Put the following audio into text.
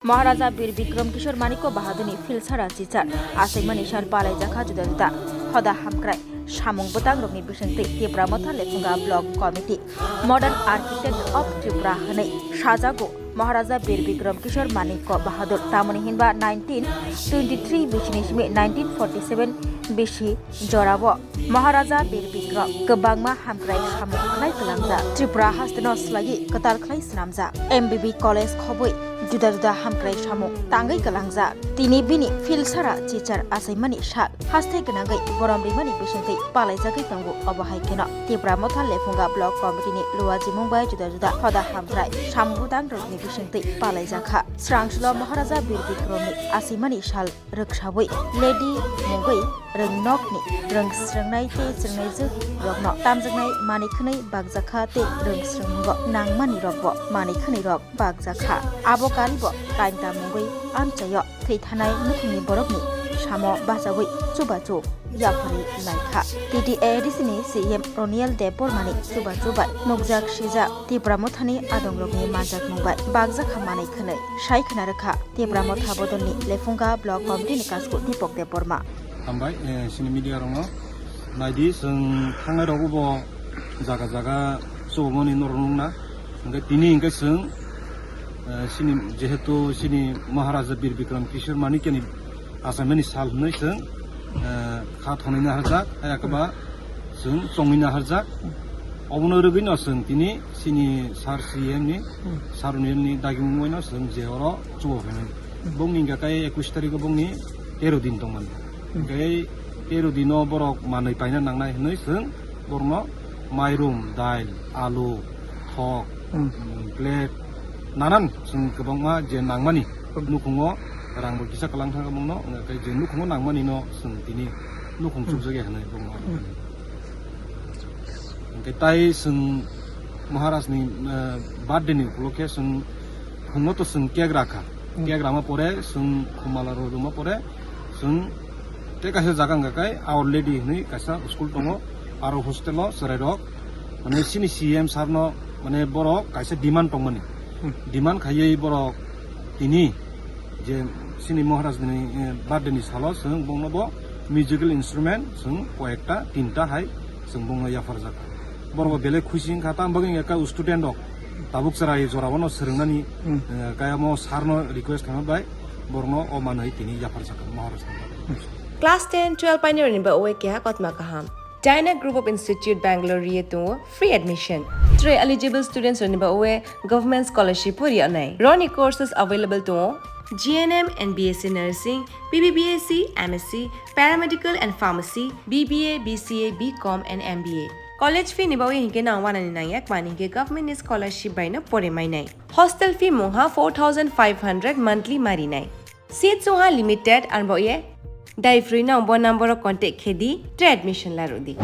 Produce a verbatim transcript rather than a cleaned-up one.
Maharaja Bir Bikram Kishore Manikya Bahadurni Philsara Chichar achaimani sal palaijakha juda juda hoda hamkrai samung bwtangrokni bisingtwi Tipra Motha Lephunga Block Committee Modern Architect of Tripura hwnwi sajago. Maharaja Bir Bikram Kishore Manikya Bahadur tamoni hinba nineteen twenty-three bisini simi nineteen forty-seven bisi jorao Maharaja Bir Bikram kwbangma hamkrai samung khlai kwlangjak. Tripura hasteno swlaiwi kwtal khlai swnamjak. M B B college khobwi juda juda hamkrai samung tangwi kwlangjak. Tini bini Philsara Chichar achaimani sal haste gwnangwi borom rimani bisingtwi palaijagwi tongo. Obo hai kheno Tipra Motha Lephunga Block Committee ni luajimung bai juda juda hoda hamkrai samung bwtangrokni bisingtwi palaijakha. Srangsulo Maharaja Bir Bikramni achaimani sal rwksawi lady mungwi rwngnokni rwngsrwngnai tei chwngnaijwk rokno tamjaknai manwi khwnwi bakjakha tei rwngsrwngmungo nangmani rokbo manwi khwnwi rok bakjakha. Abo karibo kainta mungwi amchaio thwithanai nukhungni borokni samo bachawi chubachu yapharwi laikha. T T A A D C ni C E M Roniel Debbarmani chubachu bai nukjak sijak Tipra Mothani adongrokni manjakmung bai bakjakha manwi khwnwi sai khna rwkha Tipra Motha Bodolni Lephunga Block Committee ni kasku Dipok Debbarma. Hambai, eh, sini media rokno. Naidi, chwng thangnai rokbo bo jaga jaga chubamani norok nukna. Hwnkhe tini hwnkhe chwng, eh, sini jehetu sini Maharaja Bir Bikram Kishore Manikyani achaimani sal hwnwi chwng, eh, kha thonwi naharjak, ayakba chwng chongwi naharjak. Obono rwgwino chwng tini sini Sir C M ni, Sir Roniel ni dagimungno chwng je oro chuba phainai. Bongni hwnkhe kai ekush tarikh o bongni tero din tongmani. Hwnkhe tero dino borok manwi paina nangnai hwnwi chwng borokno mairum, dail, alu, thok, plate, nanan chwng kwbangma je nangmani nukhungo rang bo kisa kwlang thangkha bongno, hwnkhe je nukhungo nangmani no chwng tini nukhung chukjakya hwnwi bongno. Hwnkhe tai chwng Maharaj ni, eh, birthday ni ukolokke chwng phungo to chwng cake rakha. Cake rama pore chwng khumala rw rwma pore chwng tei kaisa jaga wngkha khe Our Lady hwnwi kaisa school tongo, aro hostel o chwrai rok mane chini C M sir no mane borok kaisa demand tongmani. Demand khaiwi borok tini je chini Maharaj ni, eh, birthday ni salo chwng bongno bo musical instrument chwng koyekta tinta hai chwng bongno yapharjak. Borok bo belai khusi wngkha, tamo bagwi wngkha student rok tabuk chwrai jorao no swrwngnani, eh, kaya mo sir no request khaima bai borokno o manwi tini yapharjak Maharaj ni. Class ten, twelve painirokni ba oe keha kotma kaham. Dyna Group of Institute Bangalore ri tongo free admission. Three eligible students rokni ba oe government scholarship pori anai. Roni courses available tongo G N M and B S C nursing, B B B S C, M S C, paramedical and pharmacy, B B A, B C A, B Com and M B A. College fee ni ba oe hinke nang wanani nangyak mani hinke government ni scholarship bai no pore mainai. Hostel fee mungha four thousand five hundred monthly marinai. Seat sungha limited, arbo ye dai free no bo number o contact khedi, tre admission larudi.